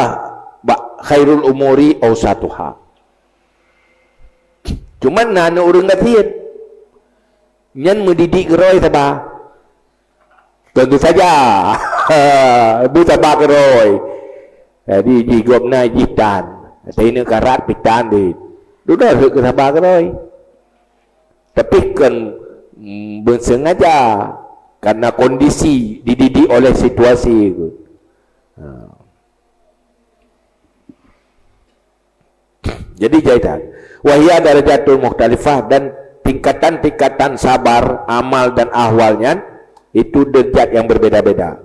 bak khairul umuri ausatuha. Cuman na aneuk ureueng gasien. Nyan meudidik keurôi saba. Tentu saja. Bu saba keurôi. Jadi, ji gobnyan jih tan. Tapi neuk karat pih tan deh. Dudoe rhot keu saba keurôi. Tapi kon, mm, bersengaja karena kondisi dididik oleh situasi itu. Ha. Jadi jaitan. Wahia darajatul mukhtalifah, dan tingkatan-tingkatan sabar, amal dan ahwal nyan itu derajat yang berbeda-beda.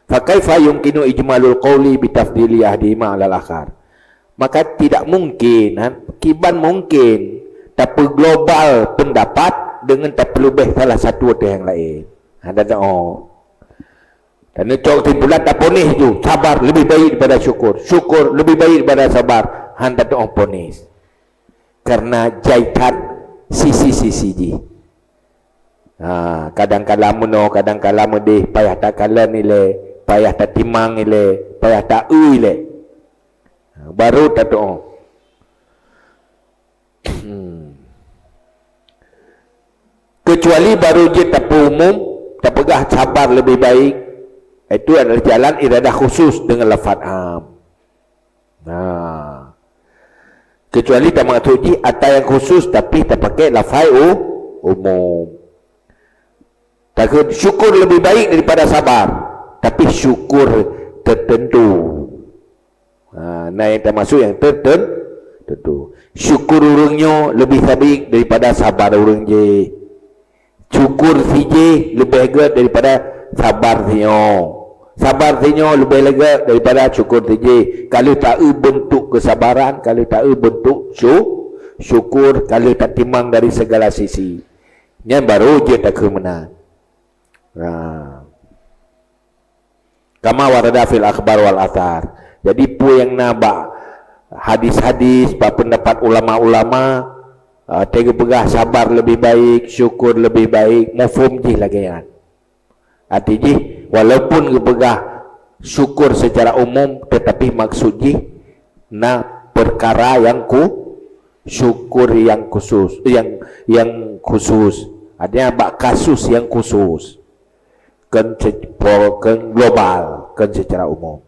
Fa kaifa yumkinu ijmalul qauli bitafdili ahdihima alal akhar? Maka tidak mungkin, ha, kiban mungkin tapeuglobal pendapat dengan tapeulubeh salah satu ateueh nyang laén. Ha, dan oh. Dan cok kesimpulan taponis tu, sabar lebih baik daripada syukur, syukur lebih baik daripada sabar. Han tatu'oh ponis. Karena jai that sisi-sisi jih. Ha, kadang kala meunoe, kadang kala meudeh, payah takalon ilée, payah tatimang ilée, payah taeu ilée. Ha, baru tatu'oh. Hmm. Kecuali baru jeuet tapeuumum, tapeugah sabar lebih baik, itu adalah jalan iradah khusus dengan lafaz am. Nah, kecuali tamaksud jih ata nyang khusus, tapi tapakai lafaz u-, umum. Takheun syukur lebih baik daripada sabar, tapi syukur tertentu. Ha, na nyang tamaksud nyang terten-, tertentu. Syukur ureueng nyoe lebih sabik daripada sabar ureueng jih. Syukur si jih leubeh gét daripada sabar si nyoe. Sabar si nyoe leubeh gét daripada syukur si jih. Ka lheueh taeu beuntuk keusabaran, ka lheueh taeu beuntuk syu-, syukur, ka lheueh tatimang dari segala sisi. Nyan baru jeuet takheun meunan. Nah. Kama warada fil akhbar wal athar. Jadi, peue nyang na bak hadis-hadis, bak pendapat ulama-ulama, ah, teupeugah sabar lebih baik, syukur lebih baik, mafhum jih lagée nyan. Arti jih, walaupun geupeugah syukur secara umum, tetapi maksud jih na perkara nyang khu-, syukur nyang khusus, nyang, nyang khusus. Artinya, bak kasus nyang khusus. Kon se-, po-, kon global, kon secara umum.